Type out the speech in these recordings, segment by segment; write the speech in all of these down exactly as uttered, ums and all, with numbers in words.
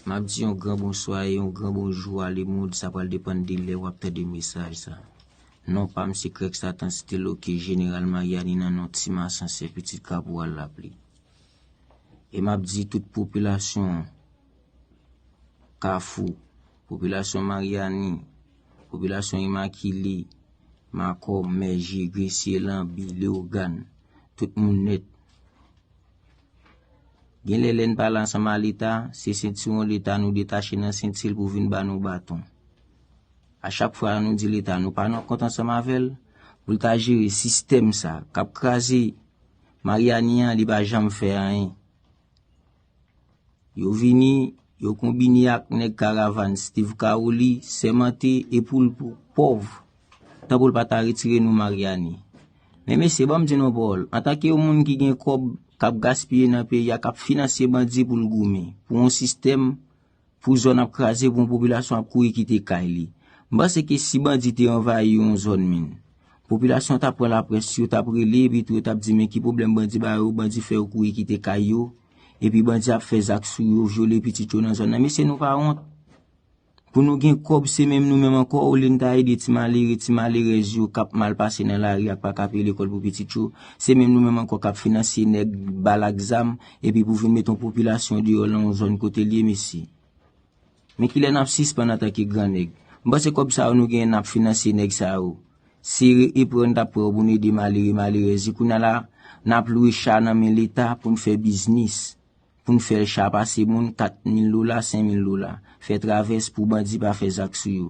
M ap di yon gran bonswa e yon gran bonjou a lemonn, sa pral depann de lè w ap tande mesaj sa. Non pa m se Krèk Satan Stilo ki Jeneral Maryani nan non Ti Masanse pitit Kapwal Lapli. E m ap di tout popilasyon an, Kafou, popilasyon Maryani, popilasyon Imakile, Makòm, Mèje, Gresye, Lanbi, Leyogàn, tout moun nèt. Gen lè lè n pale ansanm a Leta, se sentiwon Leta nou detache nan senti l pou vin ba nou baton. A chak fwa nou di Leta nou pa nan kont ansanm avè l, pou l ta jere sistèm sa k ap kraze Maryani an, li pa janm fè anyen. Yo vini, yo konbine ak nèg karavàn Steve Caoli, sèmante e pou l pou pòv, tanpou l pa ta retire nou Maryani. Men mesye, ban m di nou yon pawòl, antanke yon moun ki gen kòb k ap gaspiye nan peyi a, k ap finanse bandi pou l goumen, pou yon sistèm, pou zòn ap kraze, pou yon popilasyon ap kouri kite kay li. M panse ke si bandi te anvayi yon zòn, men, popilasyon t ap pran laprès, yo t ap rele, epi tou yo t ap di, men ki pwoblèm bandi ba yo, bandi fè yo kouri kite kay yo, epi bandi ap fè zak sou yo, vyole pitit yo nan zòn nan. Mesye, nou pa wont? Pou nou gen kòb, se menm nou menm ankò, olye n ta ede ti malere, ti malerèz yo k ap mal pase nan lari a, k pa ka peye lekòl pou pitit yo, se menm nou menm ankò k ap finanse nèg bal ak zam, epi pou vin met yon popilasyon deyò nan yon zòn kote l ye, mesye. Men kilè n ap sispann antanke gran nèg? M panse kòb sa yo nou genyen n ap finanse nèg sa yo. Se eprann n t ap pran yo pou n ede malere, malerèz yo. Kounye a la, n ap lwe cha nan men Leta pou n fè biznis. Pou n fè cha pase moun kat mil dola, senk mil dola. Fè travès pou bandi pa fè zak sou yo.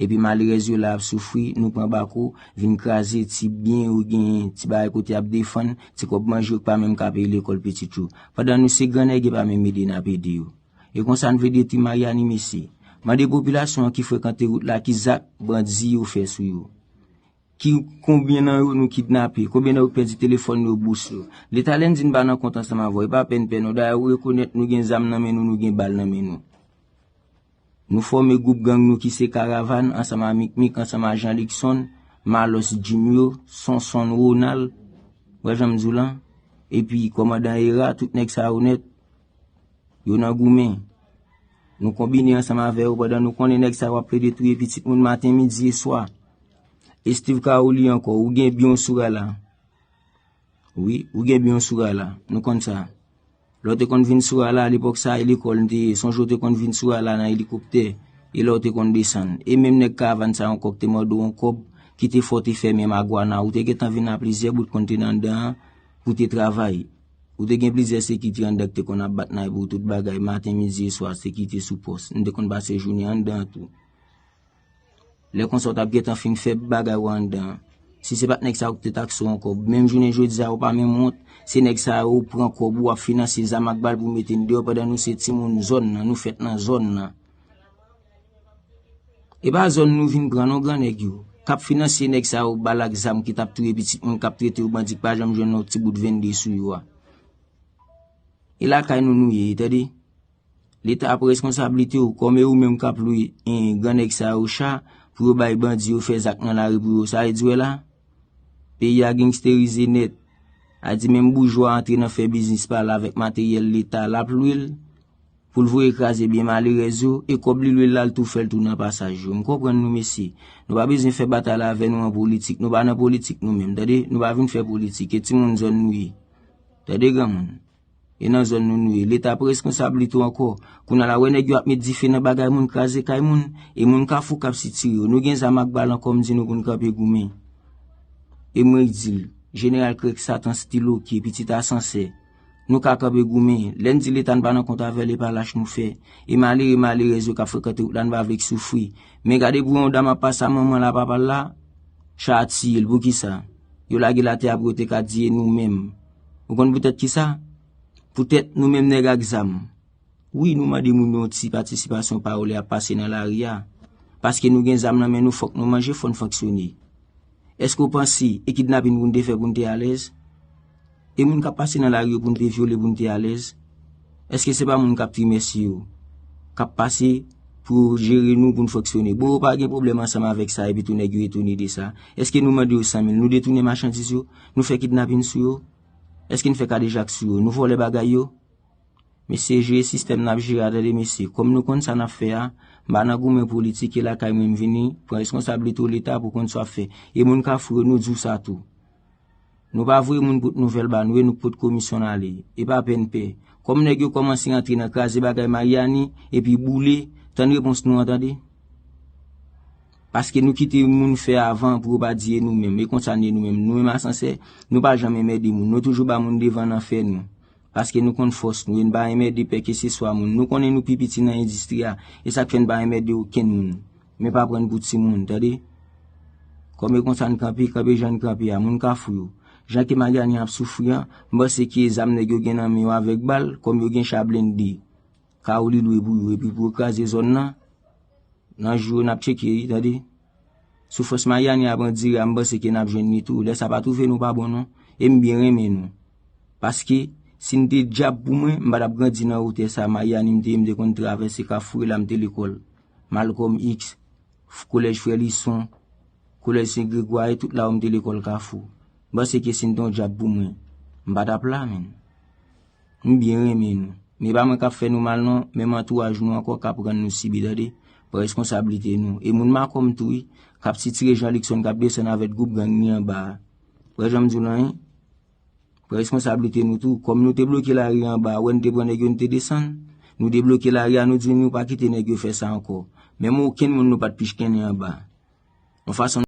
Epi malerèz yo la ap soufri, nou pran bako, vin kraze ti byen yo genyen, ti bagay kote y ap defann, ti kòb manje yo k pa menm ka peye lekòl pitit yo. Pandan nou se gran nèg e pa menm ede n ap ede yo. E konsa n vle detwi Maryani, mesye. Mande popilasyon an ki frekante wout la, ki zak bandi yo fè sou yo. Ki, konbyen nan yo nou kidnape, konbyen nan yo pèdi telefòn yo, bous yo. Leta lè n di n pa nan kont ansanm avè w, e pa pèn pè non. Dayè ou rekonèt nou gen zam nan men nou, nou gen bal nan men nou. Nou fòme gwoup gang nou ki se Karavàn, ansanm a Mikmik, ansanm a Jean Luckson, Malòs Jim yo, Sonson Ronald, wè jan m di w lan, epi kòmandan Era, tout nèg sa yo nèt, yo nan goumen. Nou konbine ansanm avè yo pandan nou konnen nèg sa yo ap plede touye pitit moun maten, midi e swa. E Steve Caoli ankò, ou gen byen w sou rala. Wi, ou gen byen w sou rala. Nou konn sa. Lè w te konn vin sou rala, lepòk sa, e lekòl n te ye. Sonje w te konn vin sou rala nan elikoptè. E lè w te konn desann. E menm nèg karavàn sa yo ankò k te mande w yon kòb, ki te fè w te fèmen magwana. Ou te gentan vin a plizyè bout konn te nan anndan an pou te travay. Ou te gen plizyè sekirite anndan k te konn ap bat nan pou tout bagay, maten, midi e swa, sekirite sou pòs. Nou te konn pase jounen anndan an tou. Lè konsa w t ap gentan fin fè bagay ou anndan an. Si se pa t nèg sa yo k te takse w ankò, menm jounen jodi a, ou pa menm wont, se nèg sa yo pran kòb ou ap finanse zam ak bal pou mete n deyò pandan nou se timoun zòn nan, nou fèt nan zòn nan. E pa zòn nou vin pran non, gran nèg yo k ap finanse nèg sa yo bal ak zam ki t ap touye pitit moun, k ap trete yo bandi k pa janm jwenn yon ti bout vennde sou yo a. E lakay nou nou ye, tande. Leta pran reskonsablite w, kòm e ou menm k ap lwe, en, gran nèg sa yo cha pou yo bay bandi yo fè zak nan lari pou yo. Sa vle di wè la, peyi a gangsterize nèt. A di menm boujwa antre nan fè biznis pa l avèk materyèl Leta, l ap lwe l pou l voye kraze byen malerèz yo, e kòb li lwe l la, l tou fè l tou nan pasaj yo. M konprann nou, mesye. Nou pa bezwen fè batay la avè nou an politik. Nou pa nan politik nou menm, tande? Nou pa vin fè politik. E timoun zòn nou ye. Tande, granmoun. E nan zòn nou nou ye. Leta pran reskonsablite w ankò. Kounye a la, wè nèg yo ap met dife nan bagay moun, kraze kay moun, e moun Kafou k ap sitire yo. Nou gen zam ak bal ankò, m di nou pou n kanpe goumen. E mwen k di l, Jeneral Krèk Satan Stilo ki pitit a Sansè. Nou ka kanpe goumen. Lè n di Leta n pa nan kont avè l, e pa lach nou fè. E malere, malerèz yo k ap frekante wout la, n pa vle k soufri. Men gade pou yon dam ap pase a manman l a papa l la, cha a tiye l. Poukisa? Yo lage l atè a pou yo te ka di e nou menm. Ou konn poutèt kisa? Poutèt nou menm nèg ak zam. Wi, nou mande moun yo yon ti patisipasyon pa yo lè y ap pase nan lari a. Paske nou gen zam nan men nou, fòk nou manje, fò n fonksyone. Èske w panse e kidnapin pou n te fè pou n te alèz? E moun k ap pase nan lari yo pou n te vyole, pou n te alèz? Èske se pa moun k ap trimèsi yo, k ap pase pou yo jere nou, pou n fonksyone? Bon, yo pa gen pwoblèm ansanm avèk sa, epi tou nèg yo etone de sa. Èske nou mande yo san mil? Nou detounen machandiz yo? Nou fè kidnapin sou yo? Èske n fè kadejak sou yo? Nou vòlè bagay yo? Mesye, jere sistèm n ap jere a, tande mesye. Kòm nou konn sa n ap fè a, m pa nan goumen politik, e lakay mwen m vini, pran responsablite w Leta pou konn sa w ap fè. E moun Kafou yo, nou di w sa tou. Nou pa voye moun pot nouvèl ba nou, e nou k pot komisyon n ale. E pa pèn pè. Kòm nèg yo kòmanse rantre nan kraze bagay Maryani, epi boule, tann repons nou an, tande. Paske nou kite moun fè avan pou yo pa di e nou menm. E konsa n ye nou menm. Nou menm Asansè, nou pa janm enmède moun. Nou toujou ba moun devan nan fè nou. Paske nou konn fòs nou, e n pa enmède pè keseswa moun. Nou konnen nou pi piti nan endistri a, e sa k fè n pa enmède okenn moun. Men pa pran n pou timoun, tande. Kòm e konsa n kanpe, kanpe jan n kanpe a, moun Kafou yo. Jan ke Maryani ap soufri an, m panse ke zam nèg yo gen nan men yo avèk bal, kòm yo gen cha blende, ka ou li lwe pou yo, epi pou yo kraze zòn nan, nan jou yo n ap tcheke, tande. Soufrans Maryani ap andire a, m panse ke n ap jwenn li tou. Lè sa pa twouve nou pa bon non. E m byen renmen nou. Paske, si n te dyab pou mwen, m pa t ap grandi nan wotè sa Maryani m te ye, m te konn travèse Kafou, e la m te lekòl. Malcolm X, Kolèj Frè Lison, Kolèj Sen Gregwa, e tout la yo m te lekòl Kafou. M panse ke si n te yon dyab pou mwen, m pa t ap la, menn. M byen renmen nou. Men pa mwen k ap fè nou mal non, menm antouraj nou ankò k ap rann nou sibi, tande. Pran responsablite nou. E moun Makòm tou, wi, k ap sitire Jean Luckson, k ap desann avèk gwoup gang li anba a. Wè jan m di w lan, wi. Pran responsablite nou tou. Kòm nou te bloke lari anba a, wè n te pran nèg yo, n te desann. Nou debloke lari a, nou di nou pa kite nèg yo fè sa ankò. Menm okenn moun nou pa t pichkennen anba a. Yon fason